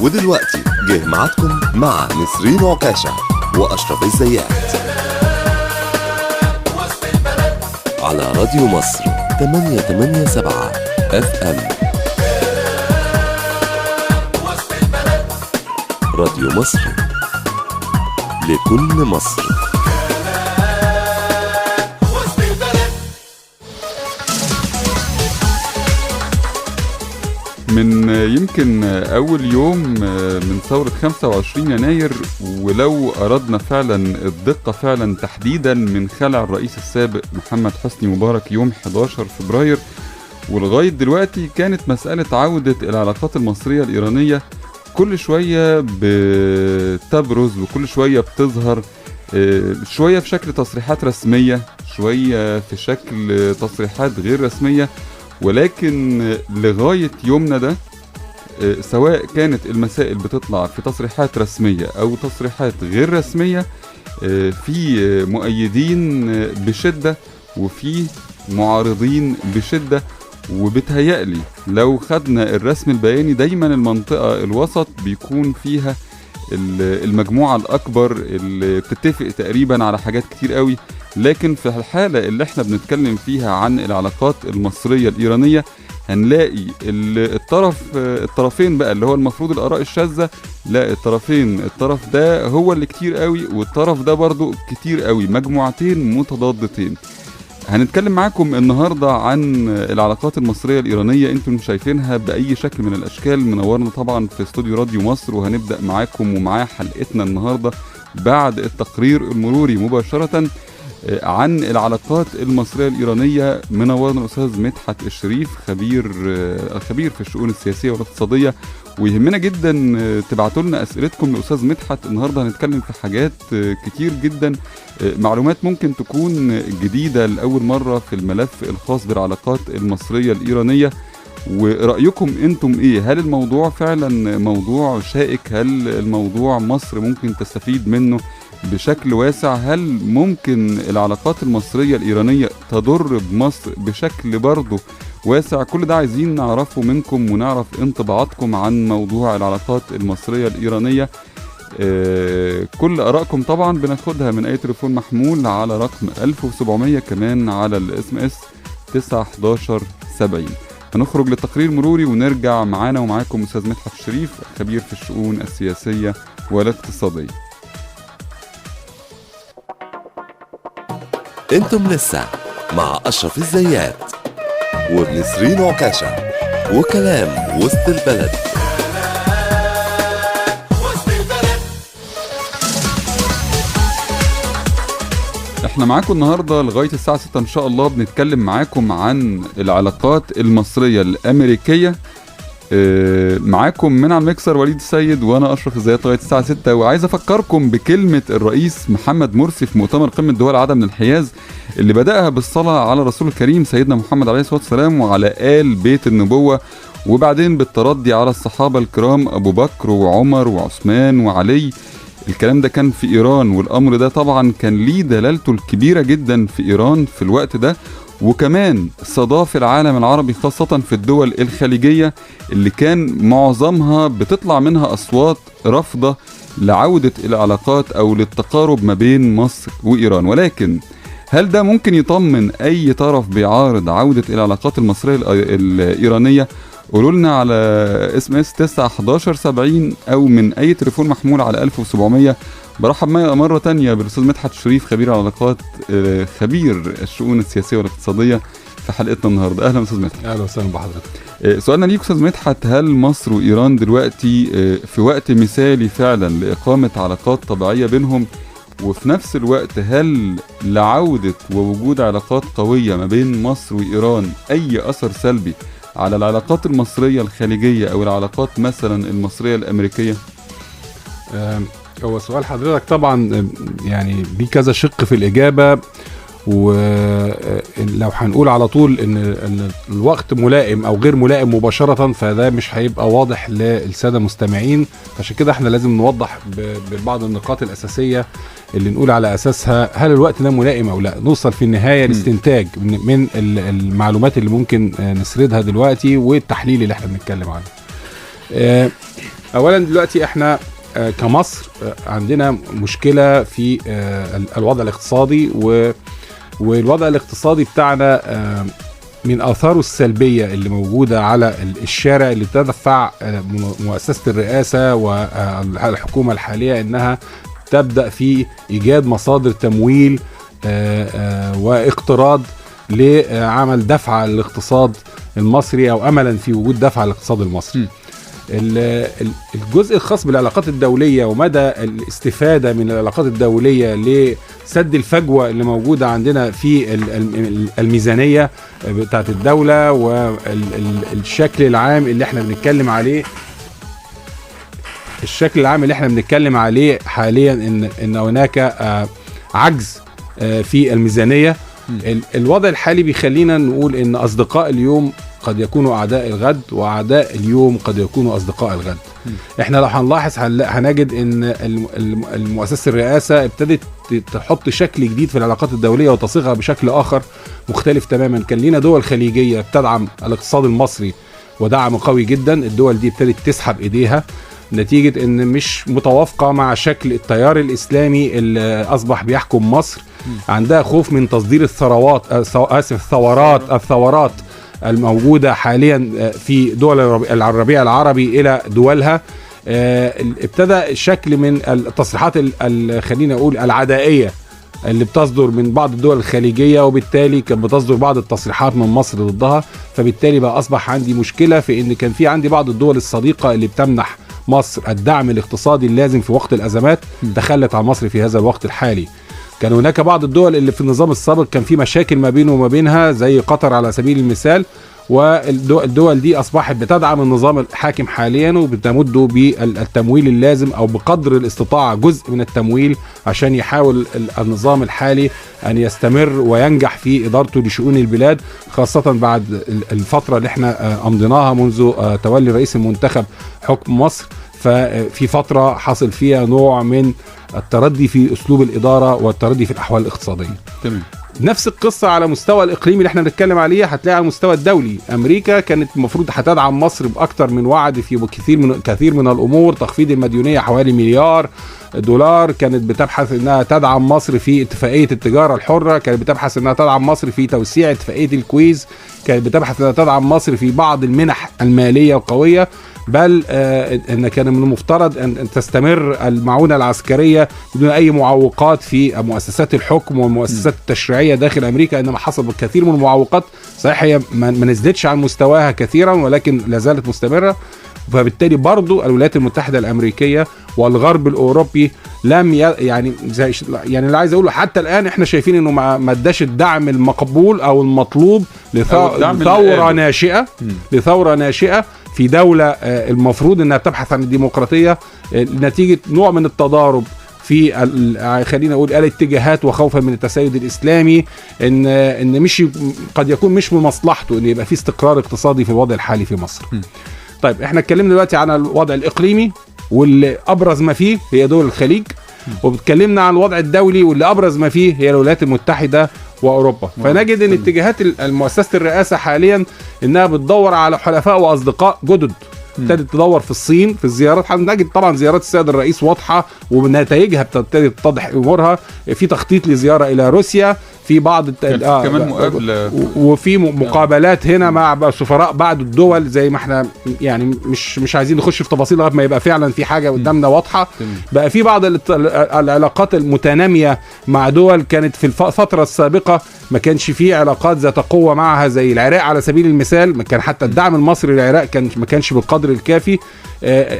ودلوقتي جه معاكم مع نسرين عكاشة وأشرف الزيات على راديو مصر 887 FM. راديو مصر لكل مصر. من يمكن أول يوم من ثورة 25 يناير، ولو أردنا فعلا الدقة فعلا تحديدا من خلع الرئيس السابق محمد حسني مبارك يوم 11 فبراير ولغاية دلوقتي، كانت مسألة عودة العلاقات المصرية الإيرانية كل شوية بتبرز وكل شوية بتظهر، شوية في شكل تصريحات رسمية، شوية في شكل تصريحات غير رسمية، ولكن لغاية يومنا ده سواء كانت المسائل بتطلع في تصريحات رسمية أو تصريحات غير رسمية، في مؤيدين بشدة وفي معارضين بشدة. وبتهيألي لو خدنا الرسم البياني دايما المنطقة الوسط بيكون فيها المجموعة الأكبر اللي بتتفق تقريبا على حاجات كتير قوي. لكن في الحالة اللي احنا بنتكلم فيها عن العلاقات المصرية الإيرانية هنلاقي الطرفين بقى اللي هو المفروض الآراء الشاذة، لا الطرفين، الطرف ده هو اللي كتير قوي والطرف ده برضو كتير قوي، مجموعتين متضادتين. هنتكلم معاكم النهاردة عن العلاقات المصرية الإيرانية، انتم شايفينها بأي شكل من الأشكال. منورنا طبعا في استوديو راديو مصر، وهنبدأ معاكم ومعاه حلقتنا النهاردة بعد التقرير المروري مباشرة عن العلاقات المصرية الإيرانية. منورنا الأستاذ مدحت الشريف، خبير في الشؤون السياسية والاقتصادية، ويهمنا جدا تبعتوا لنا أسئلتكم لأستاذ مدحت. النهاردة هنتكلم في حاجات كتير جدا، معلومات ممكن تكون جديدة لأول مرة في الملف الخاص بالعلاقات المصرية الإيرانية. ورأيكم انتم ايه؟ هل الموضوع فعلا موضوع شائك؟ هل الموضوع مصر ممكن تستفيد منه بشكل واسع؟ هل ممكن العلاقات المصرية الإيرانية تضر بمصر بشكل برضه واسع؟ كل ده عايزين نعرفه منكم ونعرف انطباعاتكم عن موضوع العلاقات المصرية الإيرانية. كل آرائكم طبعا بناخدها من أي تليفون محمول على رقم 1700، كمان على ال SMS 91170. هنخرج للتقرير مروري ونرجع معانا ومعاكم أستاذ مدحت الشريف، خبير في الشؤون السياسية والاقتصادية. انتم لسه مع أشرف الزيات ونسرين عكاشة وكلام وسط البلد. احنا معاكم النهاردة لغاية الساعة 6 ان شاء الله، بنتكلم معاكم عن العلاقات المصرية الأمريكية. معاكم من على المكسر وليد السيد وانا اشرف الزيات لغاية الساعة 6. وعايز افكركم بكلمه الرئيس محمد مرسي في مؤتمر قمة دول عدم الانحياز اللي بداها بالصلاة على رسول الكريم سيدنا محمد عليه الصلاة والسلام وعلى آل بيت النبوة، وبعدين بالتردي على الصحابة الكرام ابو بكر وعمر وعثمان وعلي. الكلام ده كان في ايران، والامر ده طبعا كان ليه دلالته الكبيرة جدا في ايران في الوقت ده، وكمان صداه في العالم العربي خاصة في الدول الخليجية اللي كان معظمها بتطلع منها أصوات رافضة لعودة العلاقات أو للتقارب ما بين مصر وإيران. ولكن هل ده ممكن يطمن أي طرف بيعارض عودة العلاقات المصرية الإيرانية؟ قولوا لنا على SMS 91170 أو من أي تليفون محمول على 1700. برحب مرة تانية بالأستاذ مدحت الشريف، خبير العلاقات، خبير الشؤون السياسية والاقتصادية في حلقتنا النهاردة. أهلا أستاذ مدحت. أهلا وسهلا بحضرتك. سؤالنا ليك أستاذ مدحت، هل مصر وإيران دلوقتي في وقت مثالي فعلا لإقامة علاقات طبيعية بينهم، وفي نفس الوقت هل لعودة ووجود علاقات قوية ما بين مصر وإيران أي أثر سلبي على العلاقات المصرية الخليجية أو العلاقات مثلا المصرية الأمريكية؟ هو سؤال حضرتك طبعا يعني ليه كذا شق في الإجابة، ولو هنقول على طول ان الوقت ملائم او غير ملائم مباشرة فده مش هيبقى واضح للسادة المستمعين. عشان كده احنا لازم نوضح ببعض النقاط الأساسية اللي نقول على أساسها هل الوقت ده ملائم او لا، نوصل في النهاية لاستنتاج من المعلومات اللي ممكن نسردها دلوقتي والتحليل اللي احنا بنتكلم عنه. اولا دلوقتي احنا كمصر عندنا مشكلة في الوضع الاقتصادي، والوضع الاقتصادي بتاعنا من آثاره السلبية اللي موجودة على الشارع، اللي تدفع مؤسسة الرئاسة والحكومة الحالية إنها تبدأ في إيجاد مصادر تمويل واقتراض لعمل دفعة للاقتصاد المصري، أو أملا في وجود دفعة للاقتصاد المصري. الجزء الخاص بالعلاقات الدولية ومدى الاستفادة من العلاقات الدولية لسد الفجوة اللي موجودة عندنا في الميزانية بتاعت الدولة، والشكل العام اللي احنا بنتكلم عليه، الشكل العام اللي احنا بنتكلم عليه حاليا ان هناك عجز في الميزانية. الوضع الحالي بيخلينا نقول ان اصدقاء اليوم قد يكونوا أعداء الغد، وأعداء اليوم قد يكونوا أصدقاء الغد. احنا لو هنلاحظ هنجد ان المؤسسة الرئاسة ابتدت تحط شكل جديد في العلاقات الدولية وتصيغها بشكل آخر مختلف تماما. كان لينا دول خليجية بتدعم الاقتصاد المصري ودعم قوي جدا، الدول دي ابتدت تسحب ايديها نتيجة ان مش متوافقة مع شكل التيار الإسلامي اللي أصبح بيحكم مصر. عندها خوف من تصدير الثروات، الثورات الموجودة حاليا في دول الربيع العربي إلى دولها. ابتدى شكل من التصريحات خلينا أقول العدائية اللي بتصدر من بعض الدول الخليجية، وبالتالي كانت بتصدر بعض التصريحات من مصر ضدها. فبالتالي بقى أصبح عندي مشكلة في إن كان في عندي بعض الدول الصديقة اللي بتمنح مصر الدعم الاقتصادي اللازم في وقت الأزمات تخلت عن مصر في هذا الوقت الحالي. كان هناك بعض الدول اللي في النظام السابق كان في مشاكل ما بينه وما بينها زي قطر على سبيل المثال، والدول دي أصبحت بتدعم النظام الحاكم حاليا وبتمده بالتمويل اللازم أو بقدر الاستطاعة جزء من التمويل عشان يحاول النظام الحالي أن يستمر وينجح في إدارته لشؤون البلاد، خاصة بعد الفترة اللي احنا أمضيناها منذ تولي رئيس المنتخب حكم مصر. ففي فترة حصل فيها نوع من التردي في أسلوب الإدارة والتردي في الأحوال الاقتصادية. تمام. نفس القصة على مستوى الإقليمي اللي احنا بنتكلم عليه هتلاقي على المستوى الدولي. أمريكا كانت المفروض هتدعم مصر بأكتر من وعد في كثير من الأمور، تخفيض المديونية حوالي $1 مليار، كانت بتبحث انها تدعم مصر في اتفاقية التجارة الحرة، كانت بتبحث انها تدعم مصر في توسيع اتفاقية الكويز، كانت بتبحث انها تدعم مصر في بعض المنح المالية القوية، بل ان كان من المفترض ان تستمر المعونة العسكرية بدون اي معوقات في مؤسسات الحكم والمؤسسات التشريعية داخل امريكا، انما حصل الكثير من المعوقات. صحيح هي ما نزلتش عن مستواها كثيرا ولكن لا زالت مستمرة. فبالتالي برضو الولايات المتحدة الأمريكية والغرب الأوروبي لم يعني زي يعني اللي عايز أقوله حتى الآن إحنا شايفين إنه ما اداش الدعم المقبول أو المطلوب لثورة ناشئة، لثورة ناشئة في دولة المفروض إنها بتبحث عن الديمقراطية، نتيجة نوع من التضارب في خلينا اقول الاتجاهات وخوفا من التسيد الاسلامي، ان مش قد يكون مش من مصلحته ان يبقى في استقرار اقتصادي في الوضع الحالي في مصر. طيب احنا اتكلمنا دلوقتي عن الوضع الاقليمي واللي ابرز ما فيه هي دول الخليج، وبتكلمنا عن الوضع الدولي واللي ابرز ما فيه هي الولايات المتحدة واوروبا. فنجد ان اتجاهات المؤسسة الرئاسة حاليا انها بتدور على حلفاء واصدقاء جدد. ابتدت تدور في الصين في الزيارات، هنجد طبعا زيارات السيد الرئيس واضحة ونتائجها بتبتدي تتضح امورها، في تخطيط لزيارة الى روسيا، في بعض كمان مقابله وفي مقابلات هنا مع سفراء بعض الدول، زي ما احنا يعني مش عايزين نخش في تفاصيل لغاية ما يبقى فعلا في حاجة قدامنا واضحة. بقى في بعض العلاقات المتناميه مع دول كانت في الفترة السابقة ما كانش في علاقات ذات قوة معها، زي العراق على سبيل المثال، ما كان حتى الدعم المصري للعراق كان ما كانش بالقدر الكافي.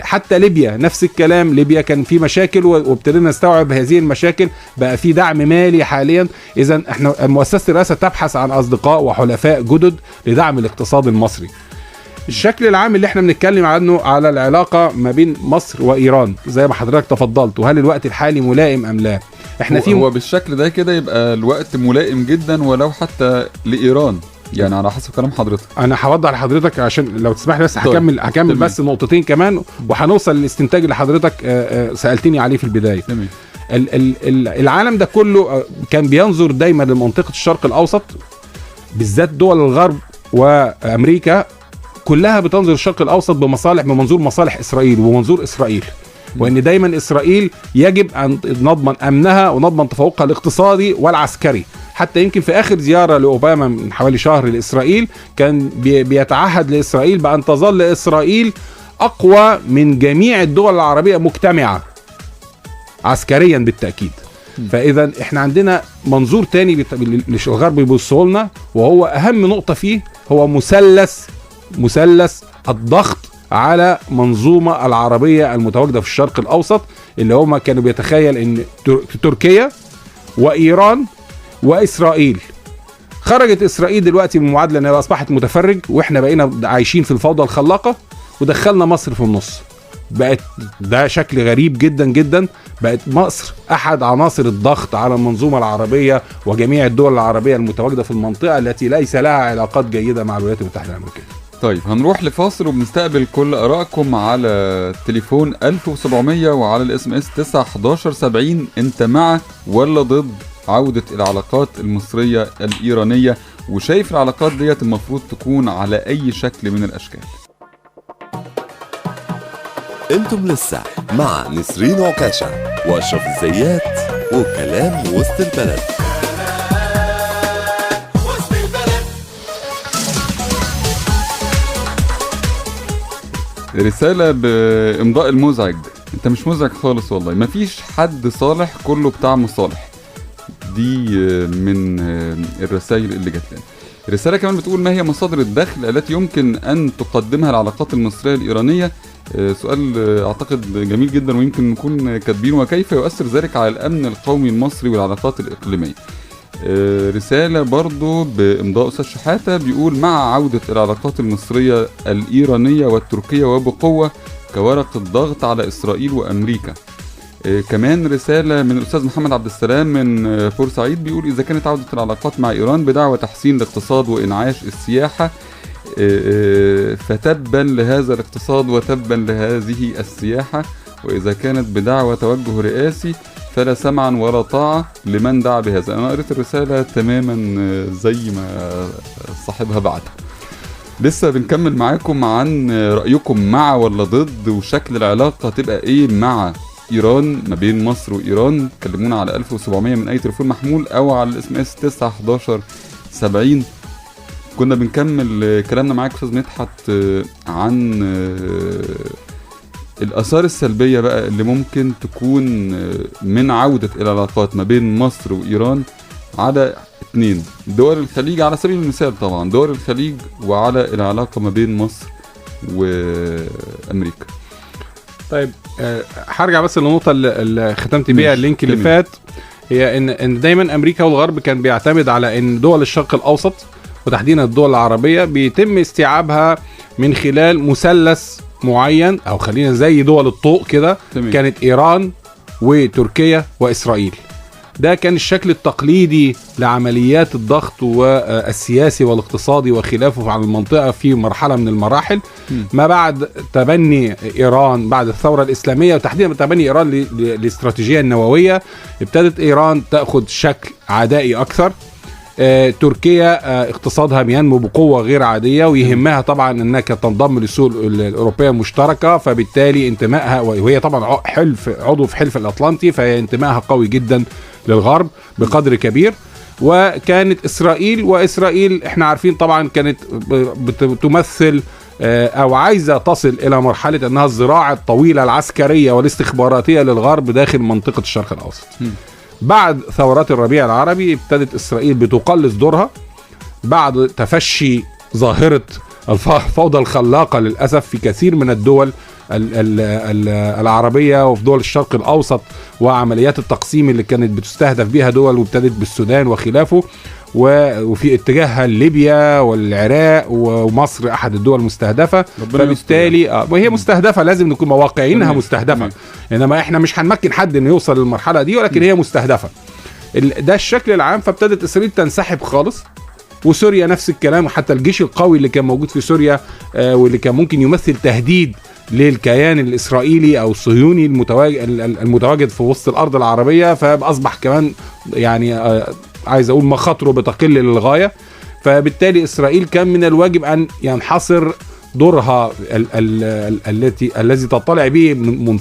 حتى ليبيا نفس الكلام، ليبيا كان في مشاكل وابتدينا نستوعب هذه المشاكل، بقى في دعم مالي حاليا. اذا احنا مؤسسة الرئاسة تبحث عن اصدقاء وحلفاء جدد لدعم الاقتصاد المصري. الشكل العام اللي احنا بنتكلم عنه على العلاقة ما بين مصر وايران زي ما حضرتك تفضلت، وهل الوقت الحالي ملائم ام لا؟ احنا في هو بالشكل ده كده يبقى الوقت ملائم جدا ولو حتى لايران، يعني على حسب كلام حضرتك. انا هوضح لحضرتك عشان لو تسمح لي بس هكمل بس نقطتين كمان وهنوصل للاستنتاج اللي حضرتك سألتني عليه في البداية. تمام. العالم ده كله كان بينظر دايما لمنطقة الشرق الأوسط، بالذات دول الغرب وأمريكا، كلها بتنظر الشرق الاوسط بمصالح، بمنظور مصالح اسرائيل ومنظور اسرائيل، وان دايما اسرائيل يجب ان نضمن امنها ونضمن تفوقها الاقتصادي والعسكري. حتى يمكن في اخر زيارة لاوباما من حوالي شهر لاسرائيل كان بيتعهد لاسرائيل بان تظل اسرائيل اقوى من جميع الدول العربية مجتمعه عسكريا بالتاكيد. فاذا احنا عندنا منظور تاني الغرب بيبصوا لنا، وهو اهم نقطة فيه هو مثلث الضغط على منظومة العربية المتواجدة في الشرق الاوسط، اللي هما كانوا بيتخيل ان تركيا وايران واسرائيل. خرجت اسرائيل دلوقتي من المعادلة انها اصبحت متفرج، واحنا بقينا عايشين في الفوضى الخلاقه، ودخلنا مصر في النص. بقت ده شكل غريب جدا جدا، بقت مصر احد عناصر الضغط على المنظومة العربية وجميع الدول العربية المتواجدة في المنطقة التي ليس لها علاقات جيدة مع الولايات المتحدة الامريكية. طيب هنروح لفاصل وبنستقبل كل ارائكم على التليفون 1700 وعلى ال SMS 91170. انت مع ولا ضد عودة العلاقات المصرية الإيرانية؟ وشايف العلاقات ديت المفروض تكون على أي شكل من الأشكال؟ انتم لسه مع نسرين عكاشة وأشرف الزيات وكلام وسط البلد. رسالة بإمضاء المزعج. انت مش مزعج خالص والله، مفيش حد صالح، كله بتاع مصالح. دي من الرسائل اللي جات لنا. رسالة كمان بتقول ما هي مصادر الدخل التي يمكن أن تقدمها العلاقات المصرية الإيرانية؟ سؤال أعتقد جميل جدا ويمكن نكون كاتبينه، وكيف يؤثر ذلك على الأمن القومي المصري والعلاقات الإقليمية؟ رسالة برضو بإمضاء أستاذ شحاتة بيقول مع عودة العلاقات المصرية الإيرانية والتركية وبقوة كورقة الضغط على إسرائيل وأمريكا. كمان رسالة من الأستاذ محمد عبد السلام من بورسعيد بيقول إذا كانت عودة العلاقات مع إيران بدعوى تحسين الاقتصاد وإنعاش السياحة فتبا لهذا الاقتصاد وتبا لهذه السياحة، وإذا كانت بدعوى توجه رئاسي فلا سمعا ولا طاعة لمن دعا بهذا. أنا قريت الرسالة تماما زي ما صاحبها بعتها. لسه بنكمل معاكم عن رأيكم مع ولا ضد، وشكل العلاقة تبقى إيه مع إيران، ما بين مصر وإيران. كلمونا على 1700 من أي تليفون محمول أو على ال SMS 91170. كنا بنكمل كلامنا معاك أستاذ مدحت عن الآثار السلبية بقى اللي ممكن تكون من عودة العلاقات ما بين مصر وإيران على اتنين دول الخليج على سبيل المثال، طبعا دول الخليج، وعلى العلاقة ما بين مصر وأمريكا. طيب هرجع بس للنقطة اللي ختمت بيها ال link اللي فات، هي ان دايما امريكا والغرب كان بيعتمد على ان دول الشرق الاوسط وتحديدا الدول العربية بيتم استيعابها من خلال مثلث معين، او خلينا زي دول الطوق كده، كانت ايران وتركيا واسرائيل. ده كان الشكل التقليدي لعمليات الضغط والسياسي والاقتصادي وخلافه على المنطقة في مرحلة من المراحل. ما بعد تبني إيران بعد الثورة الإسلامية، وتحديدا تبني إيران للاستراتيجية النووية، ابتدت إيران تأخذ شكل عدائي أكثر. تركيا اقتصادها بينمو بقوة غير عادية، ويهمها طبعا انها تنضم للسوق الأوروبية المشتركة، فبالتالي انتمائها، وهي طبعا حلف عضو في حلف الأطلنطي، فهي انتمائها قوي جدا للغرب بقدر كبير. وكانت إسرائيل، وإسرائيل احنا عارفين طبعا كانت بتمثل أو عايزة تصل إلى مرحلة أنها الزراعة الطويلة العسكرية والاستخباراتية للغرب داخل منطقة الشرق الأوسط. بعد ثورات الربيع العربي ابتدت إسرائيل بتقلص دورها بعد تفشي ظاهرة الفوضى الخلاقة للأسف في كثير من الدول العربية وفي دول الشرق الأوسط، وعمليات التقسيم اللي كانت بتستهدف بها دول، وابتدت بالسودان وخلافه، وفي اتجاهها ليبيا والعراق ومصر أحد الدول المستهدفة. فبالتالي وهي مستهدفة، لازم نكون مواقعينها مستهدفة، إنما إحنا مش هنمكن حد إنه يوصل للمرحلة دي، ولكن هي مستهدفة. ده الشكل العام. فابتدت إسرائيل تنسحب خالص، وسوريا نفس الكلام، وحتى الجيش القوي اللي كان موجود في سوريا واللي كان ممكن يمثل تهديد للكيان الإسرائيلي أو الصهيوني المتواجد في وسط الأرض العربية، فأصبح كمان يعني عايز أقول مخاطره بتقل للغاية. فبالتالي إسرائيل كان من الواجب أن ينحصر دورها الذي تطلع به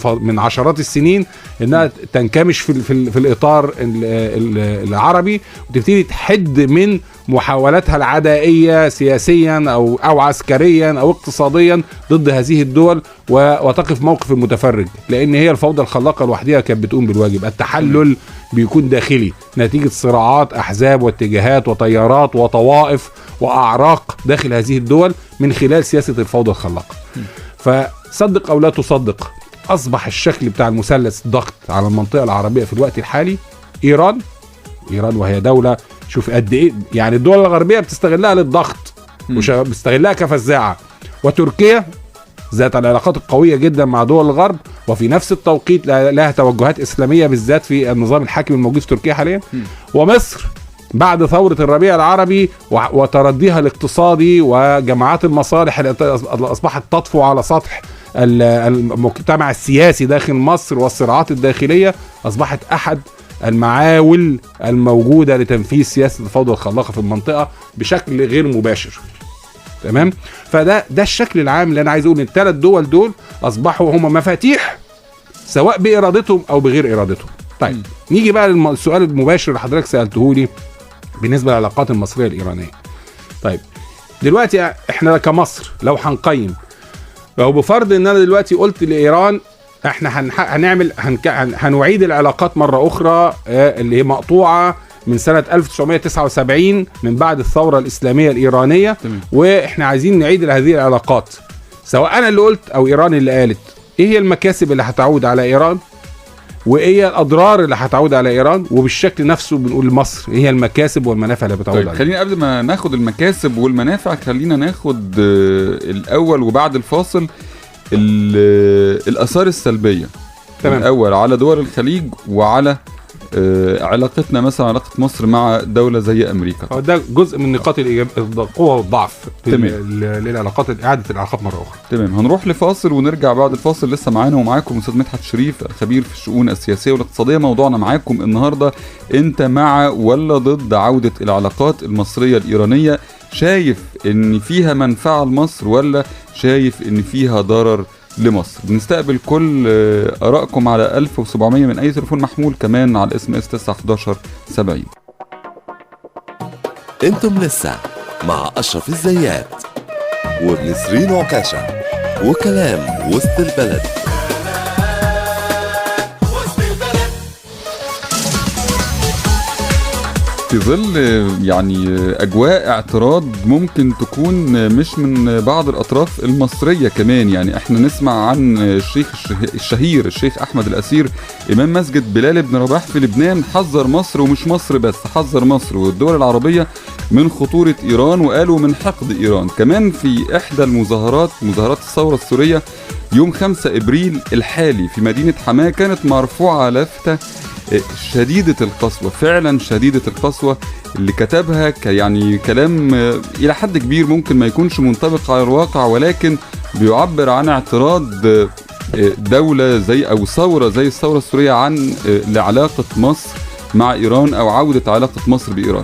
من عشرات السنين، انها تنكمش في الاطار العربي وتبتدي تحد من محاولاتها العدائيه سياسيا او عسكريا او اقتصاديا ضد هذه الدول، وتقف موقف المتفرج، لان هي الفوضى الخلاقه لوحدها كانت بتقوم بالواجب. التحلل بيكون داخلي نتيجة صراعات احزاب واتجاهات وتيارات وطوائف واعراق داخل هذه الدول من خلال سياسة الفوضى الخلاقه. فصدق او لا تصدق، اصبح الشكل بتاع المثلث الضغط على المنطقة العربية في الوقت الحالي ايران وهي دولة شوف قد ايه، يعني الدول الغربية بتستغلها للضغط وبتستغلها كفزاعه، وتركيا ذات العلاقات القوية جدا مع دول الغرب، وفي نفس التوقيت لها توجهات اسلامية بالذات في النظام الحاكم الموجود في تركيا حاليا، ومصر بعد ثورة الربيع العربي وترديها الاقتصادي وجماعات المصالح اللي اصبحت تطفو على سطح المجتمع السياسي داخل مصر والصراعات الداخلية، اصبحت احد المعاول الموجودة لتنفيذ سياسة الفوضى الخلاقة في المنطقة بشكل غير مباشر. تمام؟ فده الشكل العام اللي انا عايز اقول ان الثلاث دول دول اصبحوا هم مفاتيح سواء بارادتهم او بغير ارادتهم. طيب نيجي بقى للسؤال المباشر اللي حضرتك سألته لي بالنسبة للعلاقات المصرية الإيرانية. طيب دلوقتي احنا كمصر لو هنقيم، لو بفرض ان انا دلوقتي قلت لإيران احنا هنعمل هنعيد العلاقات مرة أخرى اللي هي مقطوعة من سنة 1979 من بعد الثورة الإسلامية الإيرانية، واحنا عايزين نعيد هذه العلاقات، سواء أنا اللي قلت أو إيران اللي قالت، إيه هي المكاسب اللي هتعود على إيران وإيه الأضرار اللي هتعود على إيران؟ وبالشكل نفسه بنقول لمصر إيه هي المكاسب والمنافع اللي بتعود عليها. طيب خلينا قبل ما ناخد المكاسب والمنافع خلينا ناخد الأول وبعد الفاصل الآثار السلبية. تمام. الأول على دول الخليج وعلى علاقتنا مثلا علاقة مصر مع دولة زي أمريكا. ده جزء من نقاط القوة والضعف للعلاقات، إعادة العلاقات مرة أخرى. تمام، هنروح لفاصل ونرجع بعد الفاصل. لسه معانا ومعاكم أستاذ مدحت شريف الخبير في الشؤون السياسية والاقتصادية. موضوعنا معاكم النهاردة، أنت مع ولا ضد عودة العلاقات المصرية الإيرانية؟ شايف إن فيها منفعة لمصر ولا شايف إن فيها ضرر لمصر؟ بنستقبل كل آرائكم على 1700 من أي تليفون محمول، كمان على SMS 91170. انتم لسه مع أشرف الزيات وبنسرين عكاشة وكلام وسط البلد. في ظل يعني أجواء اعتراض ممكن تكون مش من بعض الأطراف المصرية كمان، يعني احنا نسمع عن الشيخ الشهير الشيخ أحمد الأسير إمام مسجد بلال بن رباح في لبنان، حذر مصر، ومش مصر بس، حذر مصر والدول العربية من خطورة إيران، وقالوا من حقد إيران. كمان في إحدى المظاهرات، مظاهرات الثورة السورية يوم 5 إبريل الحالي في مدينة حماة، كانت مرفوعة لافتة شديدة القسوة، فعلا شديدة القسوة، اللي كتبها يعني كلام إلى حد كبير ممكن ما يكونش منطبق على الواقع، ولكن بيعبر عن اعتراض دولة زي أو ثورة زي الثورة السورية عن لعلاقة مصر مع إيران أو عودة علاقة مصر بإيران.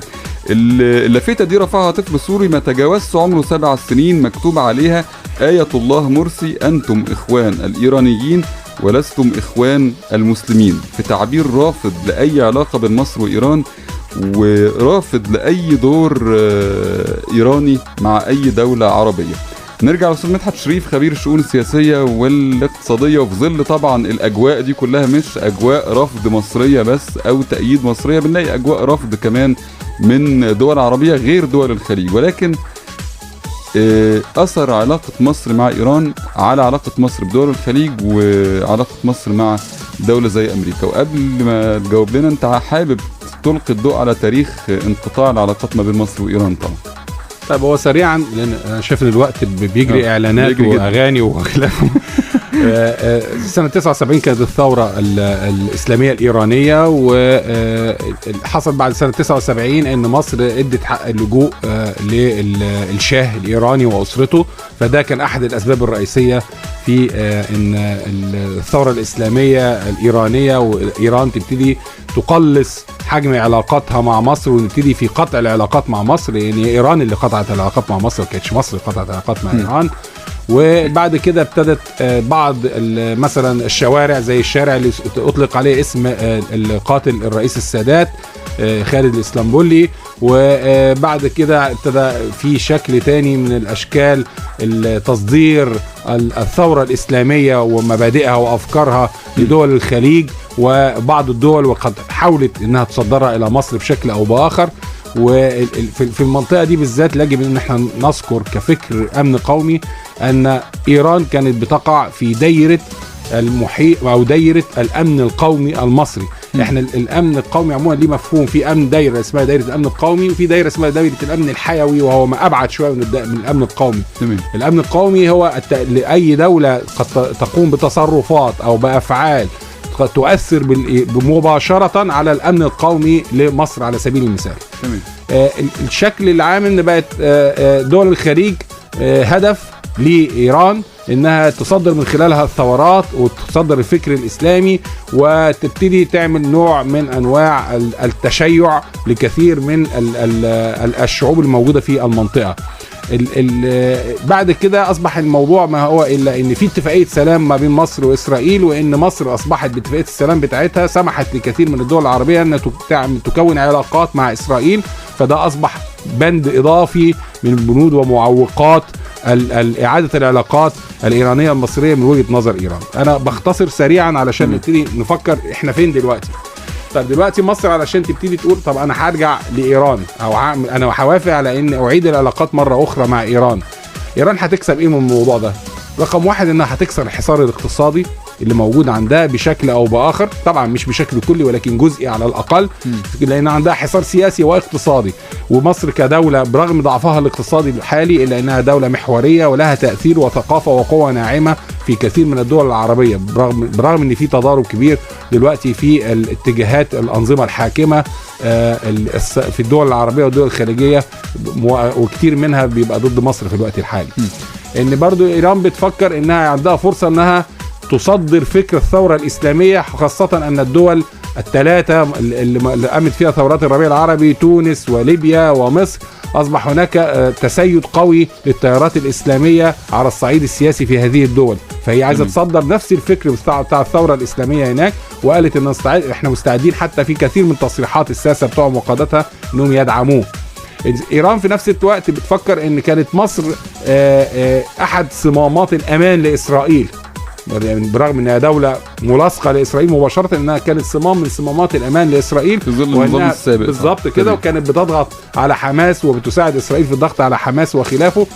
اللافتة دي رفعها طفل سوري ما تجاوزش عمره 7 سنين، مكتوب عليها آية الله مرسي أنتم إخوان الإيرانيين ولستم إخوان المسلمين، في تعبير رافض لأي علاقة بين مصر وإيران، ورافض لأي دور إيراني مع أي دولة عربية. نرجع لأستاذ مدحت شريف خبير الشؤون السياسية والاقتصادية، وفي ظل طبعا الأجواء دي كلها مش أجواء رفض مصرية بس أو تأييد مصرية، بنلاقي أجواء رفض كمان من دول عربية غير دول الخليج، ولكن أثر علاقة مصر مع إيران على علاقة مصر بدول الخليج وعلاقة مصر مع دولة زي أمريكا. وقبل ما تجاوب لنا، أنت حابب تلقي الضوء على تاريخ انقطاع العلاقات ما بين مصر وإيران طبعا. طيب هو سريعا لأن أنا شايف إن الوقت بيجري، إعلانات بيجري وأغاني وخلافه. سنة 79 كانت الثورة الإسلامية الإيرانية، وحصل بعد سنة 79 إن مصر ادت حق اللجوء للشاه الإيراني وأسرته، فده كان أحد الأسباب الرئيسية في إن الثورة الإسلامية الإيرانية وإيران تبتدي تقلص حجم علاقاتها مع مصر، ونبتدي في قطع العلاقات مع مصر، لأن إيران اللي قطعت العلاقات مع مصر، ما كانتش مصر قطعت العلاقات مع إيران. وبعد كده ابتدت بعض مثلا الشوارع زي الشارع اللي اطلق عليه اسم القاتل الرئيس السادات خالد الاسلامبولي. وبعد كده ابتدى في شكل تاني من الاشكال التصدير الثورة الاسلامية ومبادئها وافكارها لدول الخليج وبعض الدول، وقد حاولت انها تصدرها الى مصر بشكل او باخر. وفي المنطقة دي بالذات يجب ان احنا نذكر كفكر امن قومي ان ايران كانت بتقع في دايرة المحيط او دايرة الامن القومي المصري. احنا الامن القومي عموما ليه مفهوم، في امن دايرة اسمها دايرة الامن القومي، وفي دايرة اسمها دايرة الامن الحيوي، وهو ما ابعد شوية من الامن القومي. تمام. الامن القومي هو لاي دولة قد تقوم بتصرفات او بافعال قد تؤثر مباشرة على الامن القومي لمصر على سبيل المثال. تمام. الشكل العام ان بقت دول الخليج هدف لإيران انها تصدر من خلالها الثورات وتصدر الفكر الاسلامي، وتبتدي تعمل نوع من انواع التشيع لكثير من الشعوب الموجودة في المنطقة. بعد كده اصبح الموضوع ما هو الا ان في اتفاقية سلام ما بين مصر واسرائيل، وان مصر اصبحت باتفاقيه السلام بتاعتها سمحت لكثير من الدول العربية ان تكون علاقات مع اسرائيل، فده اصبح بند اضافي من بنود ومعوقات اعاده العلاقات الايرانية المصرية من وجهه نظر ايران. انا بختصر سريعا علشان نبتدي نفكر احنا فين دلوقتي. طب دلوقتي مصر علشان تبتدي تقول طب انا هرجع لايران او هعمل، انا هوافق على ان اعيد العلاقات مرة اخرى مع ايران، ايران هتكسب ايه من الموضوع ده؟ رقم واحد انها هتكسر الحصار الاقتصادي اللي موجود عندها بشكل او باخر، طبعا مش بشكل كلي ولكن جزئي على الاقل، لان عندها حصار سياسي واقتصادي. ومصر كدولة برغم ضعفها الاقتصادي الحالي الا انها دولة محورية ولها تاثير وثقافة وقوه ناعمة في كثير من الدول العربية، برغم ان في تضارب كبير دلوقتي في الاتجاهات الانظمة الحاكمة في الدول العربية والدول الخليجية، وكثير منها بيبقى ضد مصر في الوقت الحالي. ان برضو ايران بتفكر انها عندها فرصة انها تصدر فكر الثورة الإسلامية، خاصة أن الدول الثلاثة اللي قامت فيها ثورات الربيع العربي تونس وليبيا ومصر أصبح هناك تسيد قوي للتيارات الإسلامية على الصعيد السياسي في هذه الدول، فهي عايزة تصدر نفس الفكر بتاع الثورة الإسلامية هناك، وقالت إن إحنا مستعدين، حتى في كثير من تصريحات الساسة بتوعهم وقادتها إنهم يدعموه. إيران في نفس الوقت بتفكر إن كانت مصر أحد صمامات الأمان لإسرائيل، يعني برغم انها دولة ملاصقة لإسرائيل مباشرة، انها كانت صمام من صمامات الأمان لإسرائيل في ظل النظام السابق بالظبط كده، وكانت بتضغط على حماس وبتساعد إسرائيل في الضغط على حماس وخلافه،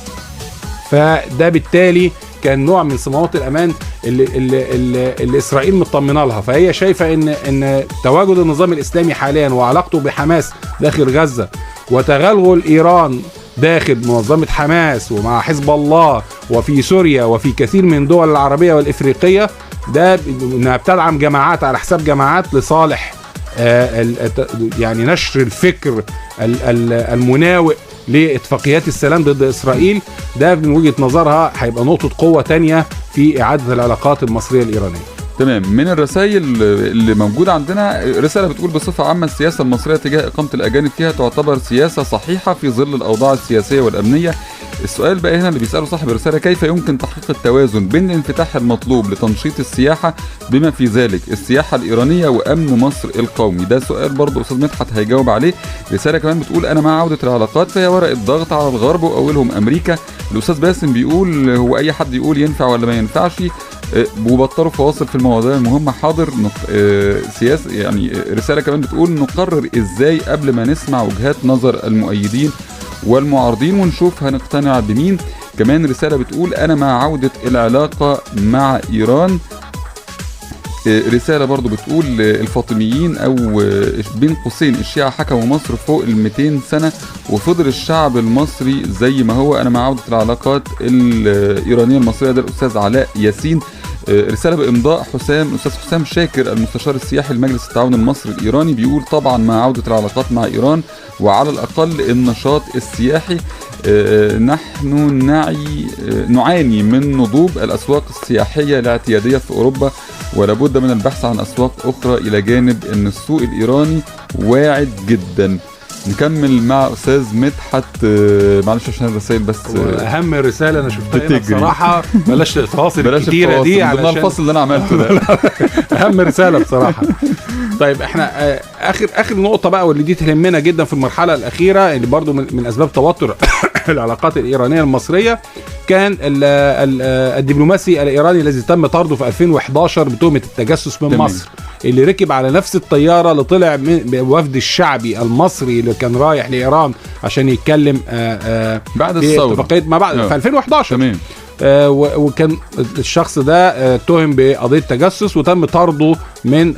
فده بالتالي كان نوع من صمامات الأمان اللي إسرائيل مطمنة لها. فهي شايفة ان تواجد النظام الإسلامي حاليا وعلاقته بحماس داخل غزة وتغلغل إيران داخل منظمة حماس ومع حزب الله وفي سوريا وفي كثير من دول العربية والإفريقية، ده انها بتدعم جماعات على حساب جماعات لصالح يعني نشر الفكر المناوئ لاتفاقيات السلام ضد إسرائيل. ده من وجهة نظرها هيبقى نقطة قوة تانية في إعادة العلاقات المصرية الإيرانية. تمام. من الرسائل اللي موجودة عندنا رسالة بتقول بصفة عامة السياسة المصرية تجاه إقامة الأجانب فيها تعتبر سياسة صحيحة في ظل الأوضاع السياسية والأمنية. السؤال بقى هنا اللي بيسأله صاحب الرسالة، كيف يمكن تحقيق التوازن بين الانفتاح المطلوب لتنشيط السياحة بما في ذلك السياحة الإيرانية وأمن مصر القومي؟ ده سؤال برضه أستاذ مدحت هيجاوب عليه. رسالة كمان بتقول أنا مع عودة العلاقات، فهي ورقة ضغط على الغرب وأولهم أمريكا. الأستاذ باسم بيقول هو أي حد يقول ينفع ولا ما ينفعش، وبطلوا فواصل في المواضيع المهمة. حاضر. سياسة يعني. رسالة كمان بتقول نقرر إزاي قبل ما نسمع وجهات نظر المؤيدين والمعارضين ونشوف هنقتنع بمين. كمان رسالة بتقول أنا مع عودة العلاقة مع إيران. رسالة برضو بتقول الفاطميين أو بين قوسين الشيعة حكموا مصر فوق 200 سنة وفضل الشعب المصري زي ما هو. أنا مع عودة العلاقات الإيرانية المصرية. ده الأستاذ علاء ياسين. رسالة بإمضاء حسام، أستاذ حسام شاكر المستشار السياحي لمجلس التعاون المصري الإيراني، بيقول طبعا مع عودة العلاقات مع إيران وعلى الأقل النشاط السياحي. نحن نعاني من نضوب الأسواق السياحية الاعتيادية في أوروبا، ولابد من البحث عن أسواق أخرى، إلى جانب أن السوق الإيراني واعد جدا. نكمل مع استاذ مدحت. معلش عشان الرسائل بس، اهم رسالة انا شفتها هنا بصراحة، بلاش الفواصل الكتيرة دي علشان الفاصل اللي انا عملته ده اهم رسالة بصراحة. طيب احنا اخر نقطة بقى واللي دي تهمنا جدا في المرحلة الاخيرة، اللي برضو من اسباب توتر العلاقات الايرانية المصرية، كان الدبلوماسي الايراني الذي تم طرده في 2011 بتهمه التجسس من مصر، اللي ركب على نفس الطيارة اللي طلع من وفد الشعبي المصري اللي كان رايح لايران عشان يتكلم بعد الثورة ما بعد في 2011. تمام. وكان الشخص ده اتهم بقضيه تجسس وتم طرده من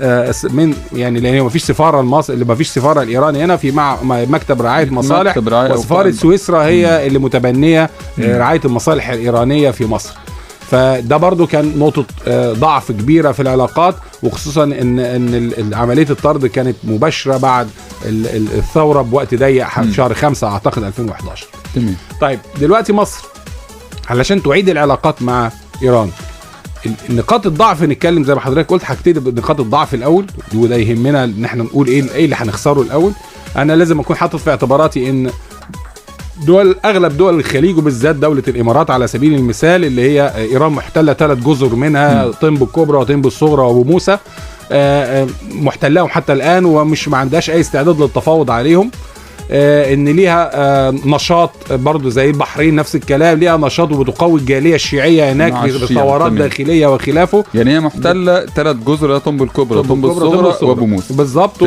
يعني لان ما فيش سفارة لمصر، اللي ما فيش سفارة الايراني هنا، في مع مكتب رعاية مصالح، وسفاره سويسرا هي اللي متبنيه رعاية المصالح الايرانية في مصر. فده برضو كان نقطة ضعف كبيرة في العلاقات، وخصوصا ان عملية الطرد كانت مباشرة بعد الثورة بوقت ضيق، في شهر 5 اعتقد 2011. تمام. طيب دلوقتي مصر علشان تعيد العلاقات مع ايران، نقاط الضعف نتكلم زي ما حضرتك قلت حاجتين، نقاط الضعف الاول، وده يهمنا ان احنا نقول ايه اللي هنخسره الاول. انا لازم اكون حاطط في اعتباراتي ان اغلب دول الخليج وبالذات دولة الامارات على سبيل المثال، اللي هي ايران محتلة 3 جزر منها، طنب الكبرى وطنب الصغرى وابو موسى، محتلاهم حتى الان ومش ما عندهاش اي استعداد للتفاوض عليهم. ان ليها نشاط برضو زي البحرين نفس الكلام، ليها نشاط وبتقوي الجالية الشيعية هناك بثورات داخلية وخلافه. يعني هي محتلة 3 جزر، طنب الكبرى، طنب الصغرى، وابو موسى بالظبط.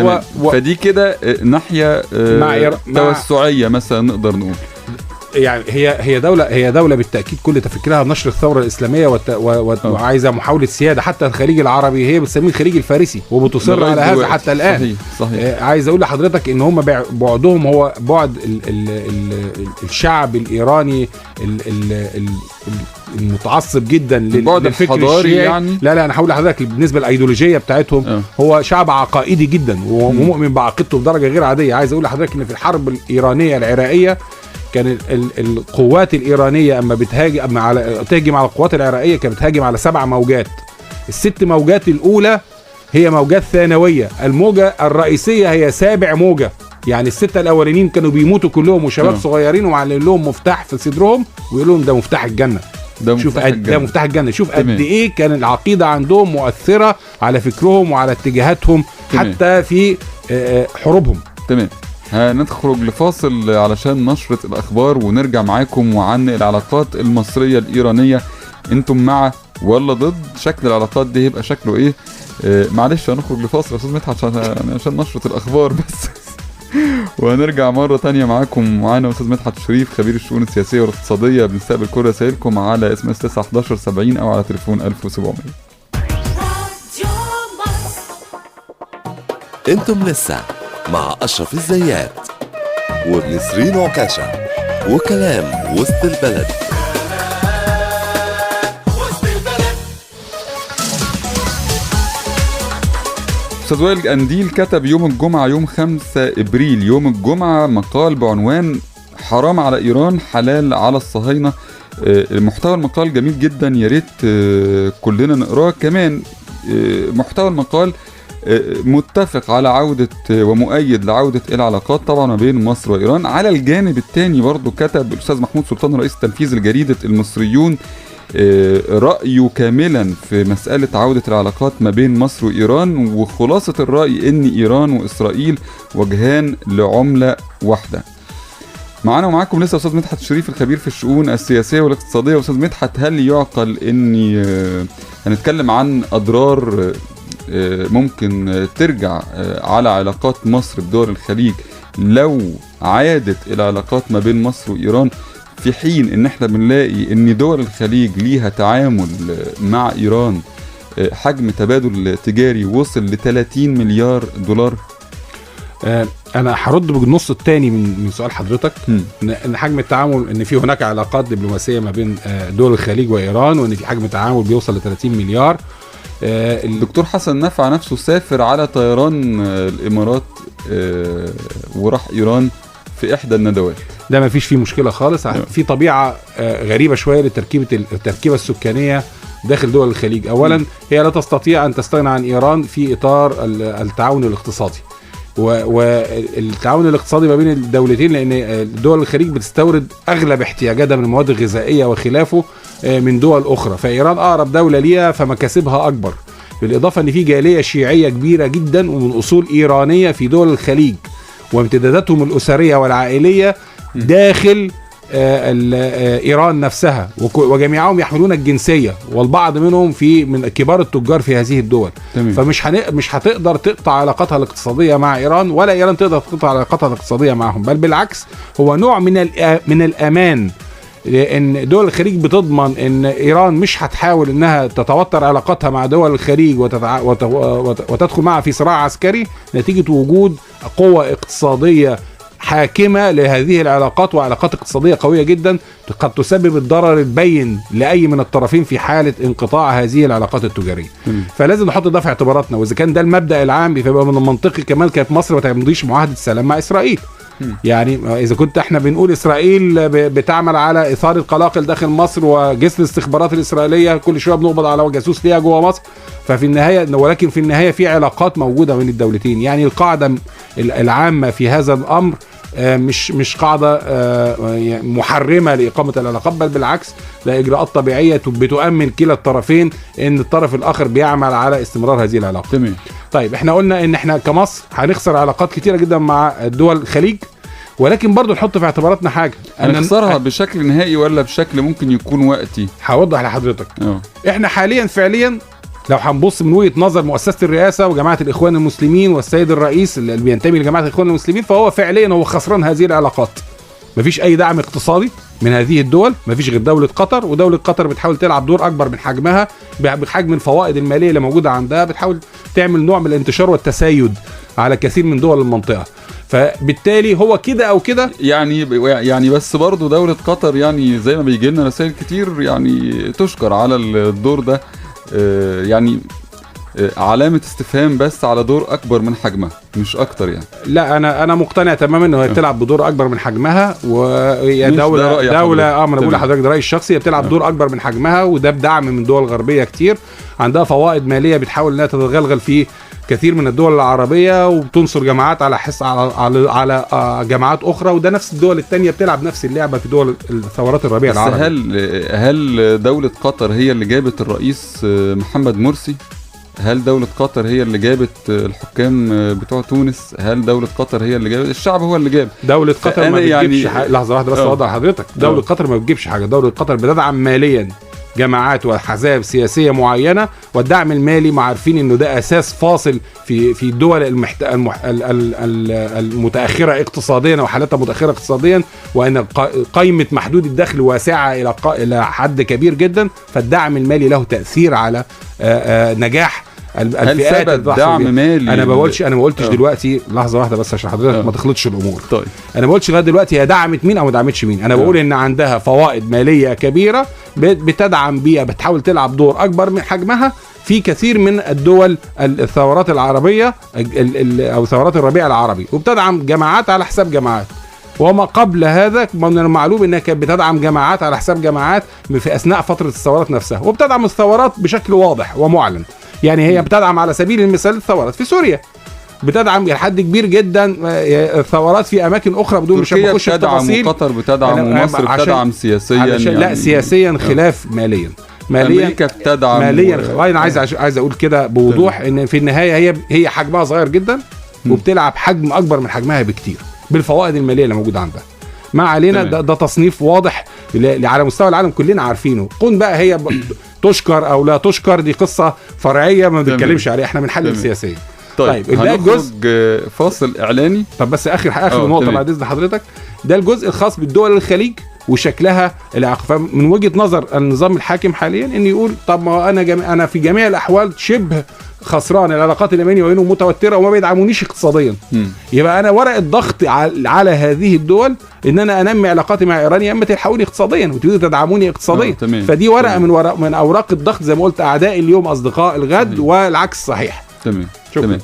فدي كده ناحية توسعيه مثلا نقدر نقول. يعني هي دولة بالتأكيد كل تفكيرها نشر الثورة الإسلامية وعايزة محاولة سيادة. حتى الخليج العربي هي بتسميه الخليج الفارسي وبتصر على هذا حتى الآن. صحيح. عايز أقول لحضرتك إن هم بعدهم هو بعد الشعب الإيراني المتعصب جدا للفكر الشيعي يعني. لا أنا هقول لحضرتك بالنسبة للأيديولوجية بتاعتهم، هو شعب عقائدي جدا ومؤمن بعقيدته بدرجة غير عادية. عايز أقول لحضرتك إن في الحرب الإيرانية العراقية كان القوات الإيرانية أما بتهاجم على تهاجم على القوات العراقية كانت بتهاجم على 7 موجات. ال6 موجات الأولى هي موجات ثانوية، الموجة الرئيسية هي 7 موجة. يعني ال6 الأولانيين كانوا بيموتوا كلهم وشباب صغيرين، ومعلقين لهم مفتاح في صدرهم ويقولوا لهم ده مفتاح الجنة. شوف ده مفتاح الجنة. شوف قد إيه كان العقيدة عندهم مؤثرة على فكرهم وعلى اتجاهاتهم حتى في حروبهم. تمام. هنخرج لفاصل علشان نشرة الأخبار ونرجع معاكم وعن العلاقات المصرية الإيرانية. انتم مع ولا ضد؟ شكل العلاقات دي هيبقى شكله ايه؟ معلش هنخرج لفاصل يا أستاذ مدحت عشان نشرة الأخبار بس. وهنرجع مرة تانية معاكم. معانا أستاذ مدحت شريف خبير الشؤون السياسية والاقتصادية. بنستقبل كل رسائلكم على SMS 91170 أو على تليفون 1700. انتم لسه مع أشرف الزيات ونسرين عكاشة وكلام وسط البلد. أستاذ وائل قنديل كتب يوم الجمعة يوم 5 إبريل يوم الجمعة مقال بعنوان حرام على إيران حلال على الصهاينة. محتوى المقال جميل جدا، يا ريت كلنا نقراه. كمان محتوى المقال متفق على عودة ومؤيد لعودة العلاقات طبعا ما بين مصر وإيران. على الجانب الثاني برضو كتب الأستاذ محمود سلطان رئيس تنفيذ الجريدة المصريون رأيه كاملا في مسألة عودة العلاقات ما بين مصر وإيران، وخلاصة الرأي إن إيران وإسرائيل وجهان لعملة واحدة. معانا ومعاكم لسه أستاذ مدحت شريف الخبير في الشؤون السياسية والاقتصادية. أستاذ مدحت، هل يعقل إني هنتكلم عن أضرار ممكن ترجع على علاقات مصر بدول الخليج لو عادت العلاقات ما بين مصر وإيران، في حين ان احنا بنلاقي ان دول الخليج ليها تعامل مع إيران حجم تبادل تجاري وصل ل 30 مليار دولار؟ انا هرد بالنص الثاني من سؤال حضرتك، ان حجم التعامل، ان في هناك علاقات دبلوماسية ما بين دول الخليج وإيران، وان في حجم تعامل بيوصل ل 30 مليار. الدكتور حسن نفع نفسه سافر على طيران الإمارات وراح إيران في إحدى الندوات. ده ما فيش فيه مشكلة خالص. في طبيعة غريبة شوية لتركيبة التركيبة السكانية داخل دول الخليج. أولا هي لا تستطيع أن تستغنى عن إيران في إطار التعاون الاقتصادي. والتعاون الاقتصادي ما بين الدولتين، لان دول الخليج بتستورد اغلب احتياجاتها من المواد الغذائية وخلافه من دول اخرى، فايران اقرب دولة ليها فمكاسبها اكبر. بالاضافة ان في جالية شيعية كبيرة جدا ومن اصول ايرانية في دول الخليج، وامتداداتهم الاسرية والعائليه داخل ايران نفسها، وجميعهم يحملون الجنسية، والبعض منهم في من كبار التجار في هذه الدول. تمام. فمش مش هتقدر تقطع علاقاتها الاقتصادية مع ايران، ولا ايران تقدر تقطع علاقاتها الاقتصادية معهم، بل بالعكس هو نوع من الامان، لان دول الخليج بتضمن ان ايران مش هتحاول انها تتوتر علاقاتها مع دول الخليج وتدخل معها في صراع عسكري، نتيجة وجود قوة اقتصادية حاكمة لهذه العلاقات، وعلاقات اقتصادية قوية جدا قد تسبب الضرر البين لأي من الطرفين في حالة انقطاع هذه العلاقات التجارية. فلازم نحط ده في اعتباراتنا، وإذا كان ده المبدأ العام فيبقى من المنطقي كمان كانت مصر ما تمضيش معاهدة السلام مع إسرائيل. يعني إذا كنت احنا بنقول إسرائيل بتعمل على إثارة قلاقل داخل مصر وجسم الاستخبارات الإسرائيلية كل شوية بنقبض على جاسوس ليها جوه مصر، ففي النهاية ولكن في النهاية في علاقات موجودة بين الدولتين. يعني القاعدة العامة في هذا الأمر مش قاعدة محرمة لإقامة العلاقات، بل بالعكس ده إجراءات طبيعية بتؤمن كلا الطرفين إن الطرف الآخر بيعمل على استمرار هذه العلاقة. تمام. طيب احنا قلنا إن احنا كمصر هنخسر علاقات كتيرة جدا مع دول الخليج، ولكن برضو نحط في اعتباراتنا حاجة، هنخسرها بشكل نهائي ولا بشكل ممكن يكون وقتي؟ هوضح لحضرتك. احنا حاليا فعليا لو هنبص من وجهة نظر مؤسسة الرئاسة وجماعة الإخوان المسلمين والسيد الرئيس اللي بينتمي لجماعة الإخوان المسلمين، فهو فعليا هو خسران هذه العلاقات. مفيش أي دعم اقتصادي من هذه الدول، مفيش غير دولة قطر، ودولة قطر بتحاول تلعب دور أكبر من حجمها بحجم الفوائد المالية اللي موجودة عندها، بتحاول تعمل نوع من الانتشار والتسيد على كثير من دول المنطقة. فبالتالي هو كده أو كده يعني بس برضو دولة قطر يعني زي ما بيجي لنا رسائل كتير يعني تشكر على الدور ده، يعني علامة استفهام بس على دور أكبر من حجمها مش أكتر يعني. لا أنا مقتنع تماما إنه هي بتلعب بدور أكبر من حجمها، وهي دولة أنا بقول لحضرتك ده رأيي الشخصي، هي بتلعب دور أكبر من حجمها، وده بدعم من دول غربية كتير عندها فوائد مالية بتحاول إنها تتغلغل في كثير من الدول العربية، وبتنصر جماعات على حس على على جماعات أخرى، وده نفس الدول التانية بتلعب نفس اللعبة في دول الثورات الربيع العربي. هل دولة قطر هي اللي جابت الرئيس محمد مرسي؟ هل دولة قطر هي اللي جابت الحكام بتوع تونس؟ هل دولة قطر هي اللي جابت؟ الشعب هو اللي جاب. دولة قطر ما بتجيبش يعني... لحظة واحدة بس أوضح لحضرتك، دولة قطر ما بتجيبش حاجة. دولة قطر بتدعم ماليا جماعات وأحزاب سياسية معينة، والدعم المالي ما عارفين انه ده اساس فاصل في الدول المتأخرة اقتصاديا او حالتها متأخرة اقتصاديا، وان قائمة محدود الدخل واسعة الى حد كبير جدا، فالدعم المالي له تأثير على نجاح الفئات. هل دعم مالي؟ انا ما قلتش دلوقتي، لحظة واحدة بس عشان حضرتك ما تخلطش الامور. طيب. انا ما قلتش لغاية دلوقتي هي دعمت مين او ما دعمتش مين، انا بقول ان عندها فوائد ماليه كبيرة بتدعم بيها، بتحاول تلعب دور اكبر من حجمها في كثير من الدول الثورات العربية او ثورات الربيع العربي، وبتدعم جماعات على حساب جماعات. وما قبل هذا من المعلوم انها كانت بتدعم جماعات على حساب جماعات في اثناء فترة الثورات نفسها، وبتدعم الثورات بشكل واضح ومعلن. يعني هي بتدعم على سبيل المثال الثورات في سوريا، بتدعم لحد كبير جدا الثورات في اماكن اخرى بدون مش هنخش في تفاصيل. قطر بتدعم ومصر بتدعم سياسيا، يعني لا سياسيا خلاف ماليا امريكا بتدعم ماليا. انا عايز اقول كده بوضوح ان في النهاية هي حجمها صغير جدا وبتلعب حجم اكبر من حجمها بكتير بالفوائد المالية اللي موجودة عندها. ما علينا، ده تصنيف واضح على مستوى العالم كلنا عارفينه. كون بقى هي تشكر او لا تشكر دي قصة فرعية ما بنتكلمش عليها، احنا بنحلل سياسيا. طيب ده الجزء فاصل اعلاني. طب بس اخر نقطة بعد اذن حضرتك، ده الجزء الخاص بالدول الخليج وشكلها العقبة من وجهه نظر النظام الحاكم حاليا، ان يقول طب ما انا في جميع الاحوال شبه خسران، العلاقات اللي بيني وبينهم متوترة وما بيدعمونيش اقتصاديا، يبقى انا ورقة ضغط على هذه الدول ان انا انمي علاقاتي مع ايران، يا اما تلحقوني اقتصاديا وتبتدوا تدعموني اقتصاديا. فدي ورقة من اوراق الضغط زي ما قلت، اعداء اليوم اصدقاء الغد والعكس صحيح. تمام. تمام.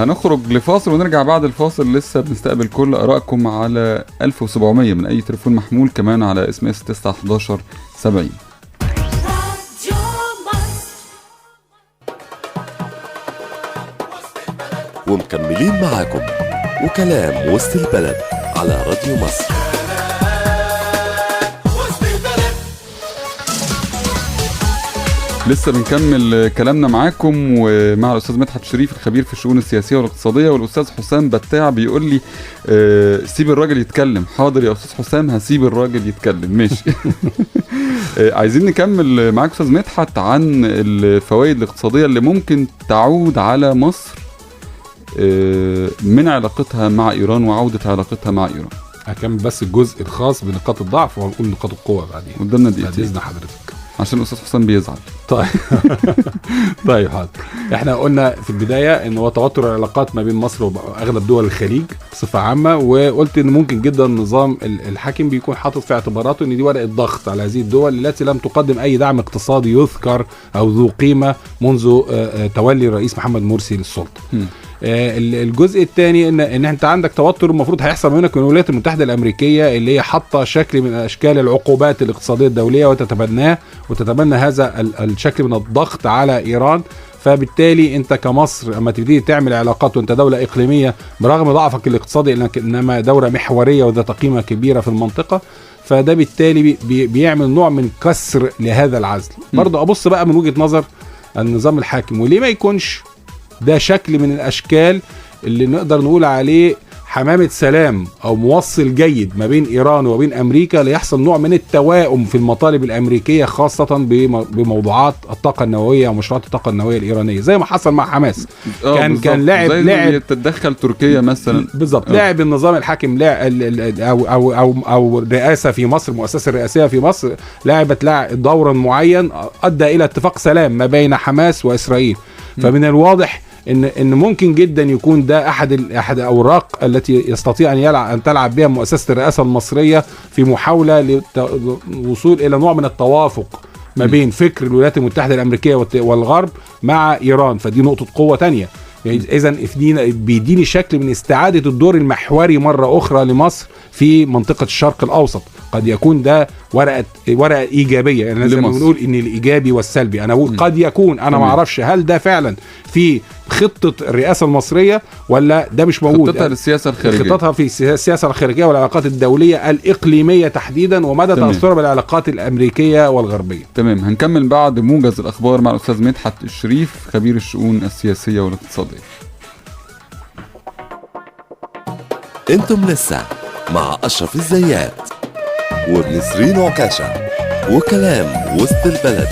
هنخرج لفاصل ونرجع بعد الفاصل. لسه بنستقبل كل آرائكم على 1700 من أي تليفون محمول، كمان على SMS 9 11 70. ومكملين معاكم وكلام وسط البلد على راديو مصر. لسه بنكمل كلامنا معاكم ومع الاستاذ مدحت شريف الخبير في الشؤون السياسية والاقتصادية، والاستاذ حسام بتاع بيقول لي سيب الراجل يتكلم. حاضر يا استاذ حسام، هسيب الراجل يتكلم، ماشي. عايزين نكمل معاك استاذ مدحت عن الفوائد الاقتصادية اللي ممكن تعود على مصر من علاقتها مع ايران وعوده علاقتها مع ايران. هكمل بس الجزء الخاص بنقاط الضعف وهنقول نقاط القوة بعدين. قدامنا دقيقتين بعد اذن حضرتك عشان الاستاذ حسام بيزعل. طيب طيب حاضر. احنا قلنا في البداية ان هو توتر العلاقات ما بين مصر واغلب دول الخليج بصفة عامة، وقلت ان ممكن جدا النظام الحاكم بيكون حاطط في اعتباراته ان دي ورقة ضغط على هذه الدول التي لم تقدم اي دعم اقتصادي يذكر او ذو قيمة منذ تولي الرئيس محمد مرسي للسلطة. الجزء الثاني ان انت عندك توتر المفروض هيحصل منك من الولايات المتحدة الامريكية اللي هي حاطه شكل من اشكال العقوبات الاقتصادية الدولية وتتبناه وتتبنى هذا الشكل من الضغط على ايران. فبالتالي انت كمصر اما تبتدي تعمل علاقات وانت دولة اقليمية برغم ضعفك الاقتصادي انما دولة محورية وذات قيمة كبيرة في المنطقة، فده بالتالي بيعمل نوع من كسر لهذا العزل. برضه ابص بقى من وجهه نظر النظام الحاكم، وليه ما يكونش ده شكل من الأشكال اللي نقدر نقول عليه حمامة سلام أو موصل جيد ما بين إيران وبين أمريكا ليحصل نوع من التواؤم في المطالب الأمريكية، خاصة بموضوعات الطاقة النووية ومشروعات الطاقة النووية الإيرانية زي ما حصل مع حماس. كان لاعب تتدخل تركيا مثلا بالضبط. لاعب النظام الحاكم أو أو أو أو الرئاسة في مصر، المؤسسة الرئاسية في مصر لعبت دورا معين أدى إلى اتفاق سلام ما بين حماس وإسرائيل. فمن الواضح ان ممكن جدا يكون ده احد الاوراق التي يستطيع ان تلعب بها مؤسسة الرئاسة المصرية في محاولة للوصول الى نوع من التوافق ما بين فكر الولايات المتحدة الامريكية والغرب مع ايران. فدي نقطة قوة تانية. يعني اذا بيديني شكل من استعاده الدور المحوري مرة اخرى لمصر في منطقة الشرق الاوسط. قد يكون ده ورقة ايجابية، يعني لازم نقول ان الايجابي والسلبي. انا بقول قد يكون، انا ما اعرفش هل ده فعلا في خطه الرئاسة المصرية ولا ده مش موجود. خطتها للسياسة الخارجية، خطتها في السياسة الخارجية والعلاقات الدولية الاقليمية تحديدا، ومدى تاثرها بالعلاقات الامريكية والغربية. تمام، هنكمل بعد موجز الاخبار مع الاستاذ مدحت الشريف خبير الشؤون السياسية والاقتصادية. انتم لسه مع اشرف الزيات وبنسرين عكاشة وكلام وسط البلد.